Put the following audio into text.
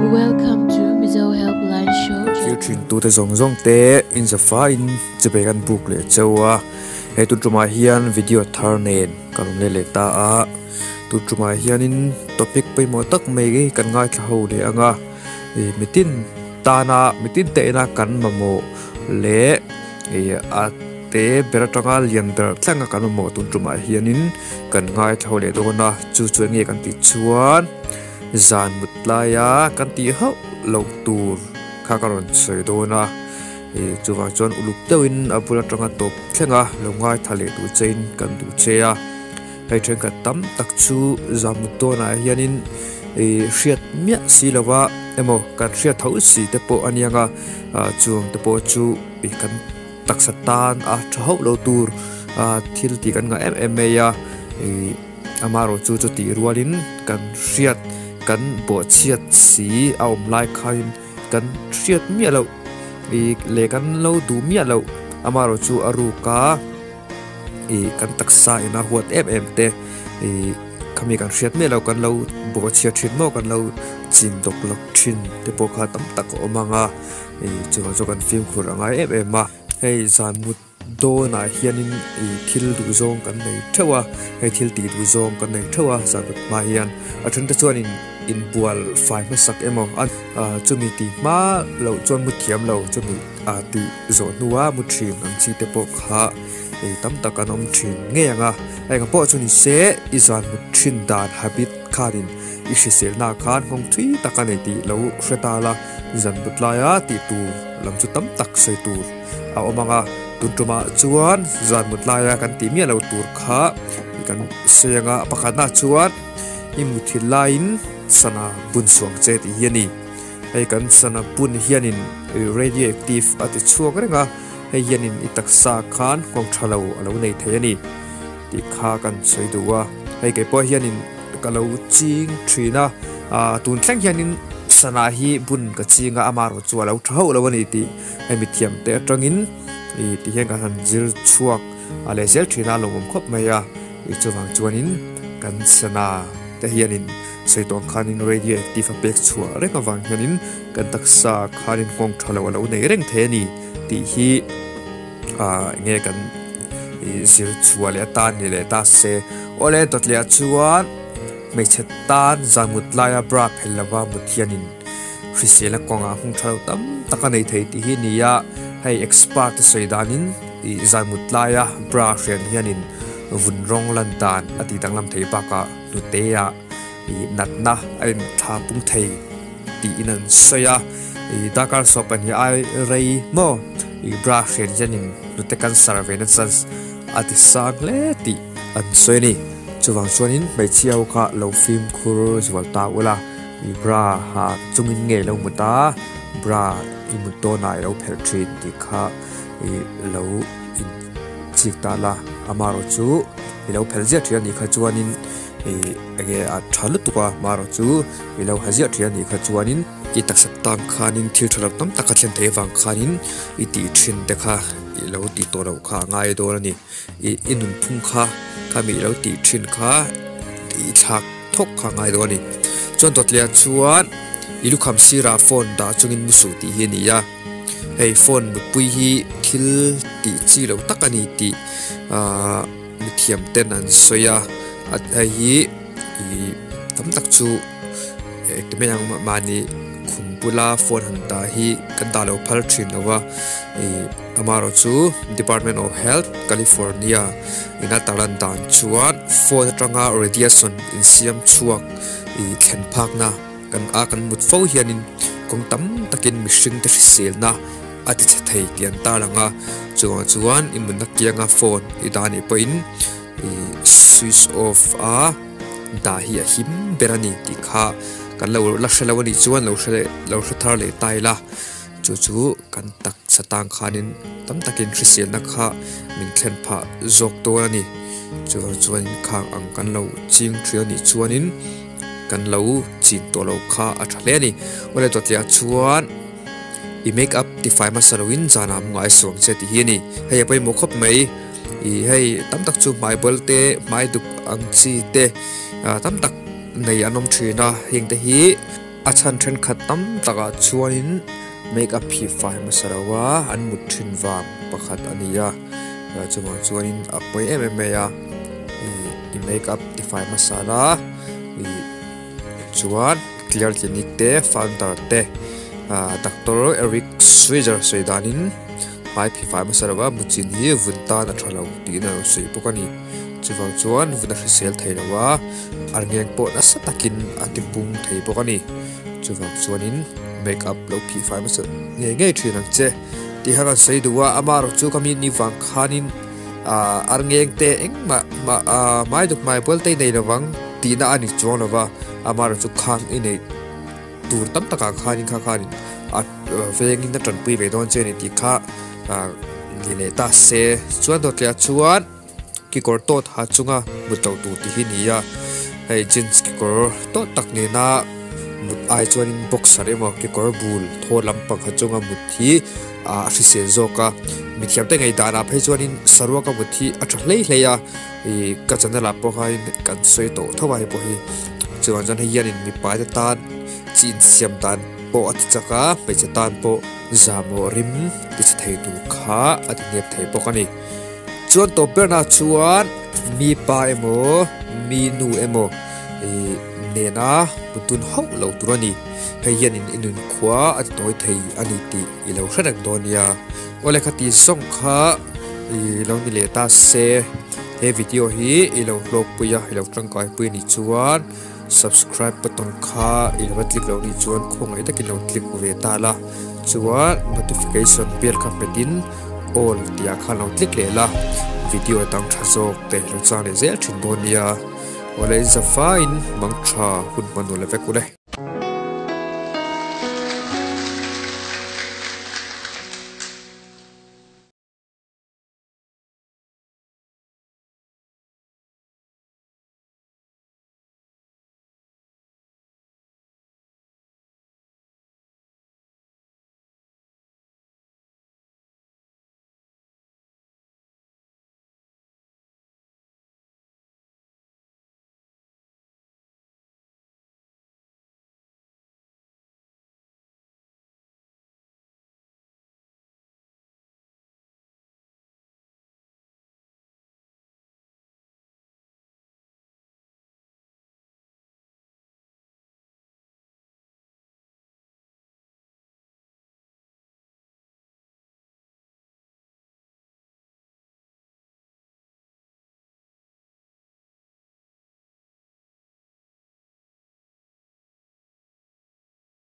Welcome to Mizo Helpline Show Thlir channel. thin tute zawng zawng te inzafa in chibai kan buk leh cheu a, he tun tumah hian video thar nen ka rawn let leh ta a, tun tumah hianin topic pawimawh tak mai kan ngaithla ho leh ang a, ih mitin tana mitin tehna kan mamawh leh ih a te ber atanga lian ber thleng a kan mamawh tun tumah hianin kan ngaithla ho leh dawn a, chu chu enge kan tih chuan. Zan mut laia kan tih hauh loh tur kha ka rawn sawi dawn a, ih chuvang chuan uluk deuhin a bul atanga tawp thleng a lo ngaithla leh duh chein kan duh che a, hei thenkhat tam tak chu zan mut dawnah hianin ih hriat miah si lova emaw kan hriat tho si te pawh a niang a, ah chung te pawh chu ih kan taksa tan a tha hauh lo tur ah thil tih kan ngah em em mai a ih. Amaherawh chu chutih rualin kan hriat kan bawhchhiat si a awm lai khain kan hriat miah loh ih leh kan lo duh miah loh amaherawh chu a ruka ih kan taksa ina huat em em te ih khami kan hriat miah loh kan lo bawhchhiat thin maw kan lo chin dawk lawk thin te pawh kha tam tak a awm ang a ih chuvang chu kan fimkhur a ngai em em a hei zan mut. Dawnah hianin ih thil duh zawng kan nei theuh a, hei thil tih duh zawng kan nei theuh a zan khat hma hian a then te chuanin inbual fai hmasak emaw a chumi tih hma loh chuan mu thiam lo chumi ah tih zawh hnua mu thin ang chi te pawh kha ih tam tak an awm thin ngei ang a, engah pawh chu ni se i zan mut thin dan habit khanin i hriselna khan nghawng thui tak a nei tih lo hre ta la zan mut laia tih tur lam chu tam tak sawi tur. A awm ang a, tun tumah chuan zan mut laia kan tih miah lo tur kha kan sawi ang a, pakhatna chuan i muthilh laiin sana bun suang che tih hi a ni. Hei kan sana bun hianin radioactive a ti chhuak reng a, hei hianin i taksa khan nghawng tha lo a lo nei thei a ni tih kha kan sawi duh a. Hei kei pawh hianin ka lo ching thin a, tun thleng hianin sana hi bun ka ching a, amaherawhchu chu a lo tha hauh lo a ni tih. Hemi thiam te atangin ih ti hian kan han zir chhuak a leh zel thin a lawmawm khawp mai a ih chuvang chuanin kan sana te hianin sawi tawh ang khanin radio active a pek chhuah reng avang hianin kan taksa khanin nghawng tha lo a lo nei reng thei a ni tih hi ah enge kan ih zir chhuah leh atan ni leh ta se awle dawtliah chuan hmeichhe tan zan mut laia bra phel lova mut hianin. Hrisela kawngah hmung tha lo tam tak a nei thei tih hi a ni a, hei expert te sawi danin ih zaimut laia bra hrian hianin vun rawng lan dan a tih danglam thei bakah hnute ah ih natna a inthla pung thei tiin an sawi a, ih darkar sawm pahnih ai rei maw ih bra hrian hianin hnute cancer ve na chance a ti sang hle tih an sawi a ni. Chuvang chuanin hmeichhia ho kha lo fimkhur zual ta ula. I bra ha chungin nge lo mut a, bra i mut dawnah i lo phelh thin tih kha i lo in chik ta la, amaherawh chu i lo phelh ziah thin a nih kha chuanin i enge a tha lutuk a, amaherawh chu i lo ha ziah thin a nih kha chuanin i taksa tan khanin thil tha lo tam tak a thlen theih avang khanin i tih thin te kha i lo tih tawh loh kha a ngai dawn a ni. I i nunphung kha khami i lo tih thin kha i thlak thawk kha ngai dawn a ni. Chuan dawtliah chuan i lukham sirah phone dah chungin mu suh tih hi a ni a, hei phone mutpui hi thil tih chi lo tak a ni tih ahh mithiam ten an sawi a, hei hi ih tam tak chu engti mai ang mahni khum bula phone han dah hi kan dah lo phal thin lo va ih. Amaherawh chu Department of Health, California in a tarlan dan chuan phone atanga radiation insiam chhuak ih thlen phakna kan a kan mut fo hianin kawng tam takin mihring te hriselna a ti chhe thei tih an tarlang a, chuvang chuan i mutna kianga phone i dah anih pawhin ih switch off a dah hi a him ber a ni tih kha kan lo la hre lo anih chuan lo hre lo hre thar leh ta ila. Chu chu kan taksa tang khanin tam takin hriselna kha min thlen phah zawk dawn a ni. Chuvang chuanin khang ang kan lo ching thin a nih chuanin kan lo chin tawh lo kha a tha hle a ni. Awle dawtliah chuan i make up tifai hmasa loin zanah mu ngai suang che tih hi a ni. Hei a pawimawh khawp mai. Ih hei tam tak chu hmai bawlh te hmai duk ang chi te tam tak nei an awm thin a heng te hi. A chhan thenkhat tam takah chuanin make up hi fai hmasa lo a an mut thin vang pakhat a ni a chuvang chuanin a pawi em em mai a ih i make up ti fai hmasa la ih chuan clear clinic te founder te ah doctor Eric Switzer sawi danin hmai phifai hmasa lo a mutchin hi vun tan a tha lo tiin a lo sawi bawk a ni chuvang chuan vun a hrisel thei lo a a ngeng pawh nasa takin a ti pung thei bawk a ni chuvang chuanin make up lo phihfai hmasa ngei ngei thin ang che tih kha kan sawi duh a amaherawh chu ka mi ni vang khanin ah ar ngeng te engmah mah ah hmai duk hmai bual te i nei lovang tihna a ni chuang lova amaherawh chu khang i neih tur tam takah khanin kha khanin a vengin a tanpui ve dawn che a ni tih kha ah ni leh ta se chuan dawtliah chuan kekawr tawt ha chunga mut loh tur tih hi a ni a hei jeans kekawr tawt tak nena mut ai chuanin boxer emaw kekawr bul thaw lampang ha chunga mut hi ah a hrisel zawk a mithiam te ngei danah phei chuanin saruaka mut hi a tha hlei hlei a ih ka channel ah pawh khanin kan sawi tawh tho a hei pawh hi chuvang chuan hei hianin mipa te tan chi insiam dan pawh a ti chak a hmeichhe tan pawh zahmawh rim ti chhe thei tur kha a ti hniap thei bawk a ni. Chuan tawp berna chuan mi pa emaw mi nu emaw ih nena mutun hauh lo tur a ni. Hei hianin i nunkhua a ti tawi thei a ni tih i lo hre reng dawn nia. Awle khati zawng kha ih lo ni leh ta se he video hi i lo hlawkpui a i lo tangkaipui a nih chuan subscribe button kha i lo va click loh nih chuan khawngaih takin lo click ve ta la chuan notification bell kha hmetin all tih ah khan lo click leh la video dang tha zawk te lo chang leh zel thin dawn nia awle in zafaiin mang tha hun hman nuam la vek u le.